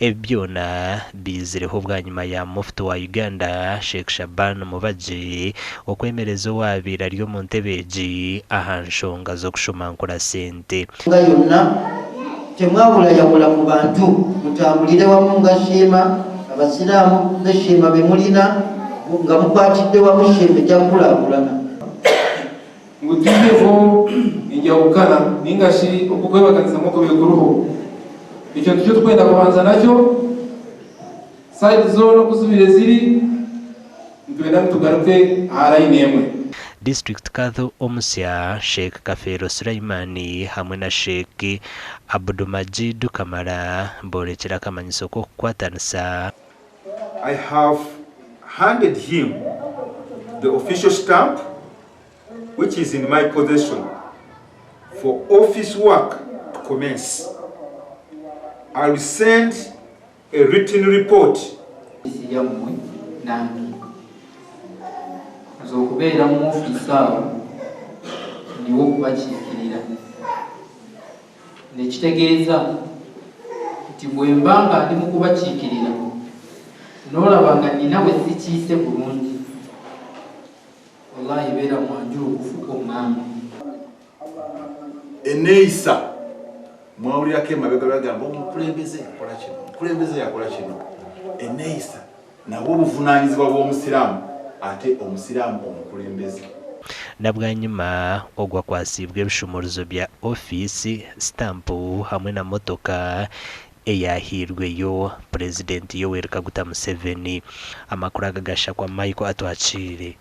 Ebi byona biizireho bwanyima ya Mufti wa Uganda, Sheikh Shaban Mubajje okwemereza owaabaire ari omu ntebe egi aha nshonga z'okushomankura sente. Nga yonna, temwawulayawula mu bantu, mutambulire wamu nga Sheema, Abasiraamu, ne Sheema bemulina, nga mukwatidde wamu Sheema ejja kukulaakulana. Ngu twiheho enjahukana ninga shi oku okwebaganisamu okubaire kuriho. Ekyo nikyo turikwenda kubanza nakyo. Side zoona oku zibaire ziri, nitwenda ngu tugaruke aha layini emwe. District Kadhi omusya, Sheikh Kafeero Sulaiman hamwe na Sheikh Abdumajid Kamara boorekire akamanyiso k'okukwatanisa. I have handed him the official stamp which is in my possession for office work to commence. I will send a written report. Ofiisi yammwe nange. Nze okubeera mu ofiisi awo ndiwo kubakiikirira. Nekitegeeza nti bwemba nga ndi mu kubakiikirira n'olaba nga nnina we sikiise bulungi, Wallaahi beera mwanjulukufu oŋŋambe. Enneeyisa mwawulirako emabega bagamba omukulembeze yakola kino, omukulembeze yakola kino. Enneeyisa nabwo obuvunaanyizibwa bw'Omusiraamu ate Omusiraamu omukulembeze. Na bwanyima ogwo akwatsiibwe ebishumuruzo bya ofiisi, sitampu hamwe na motoka eyaahairweyo Purezidenti Yoweri Kaguta Museveni. Amakuru aga gashakwa Michael Atwakiire.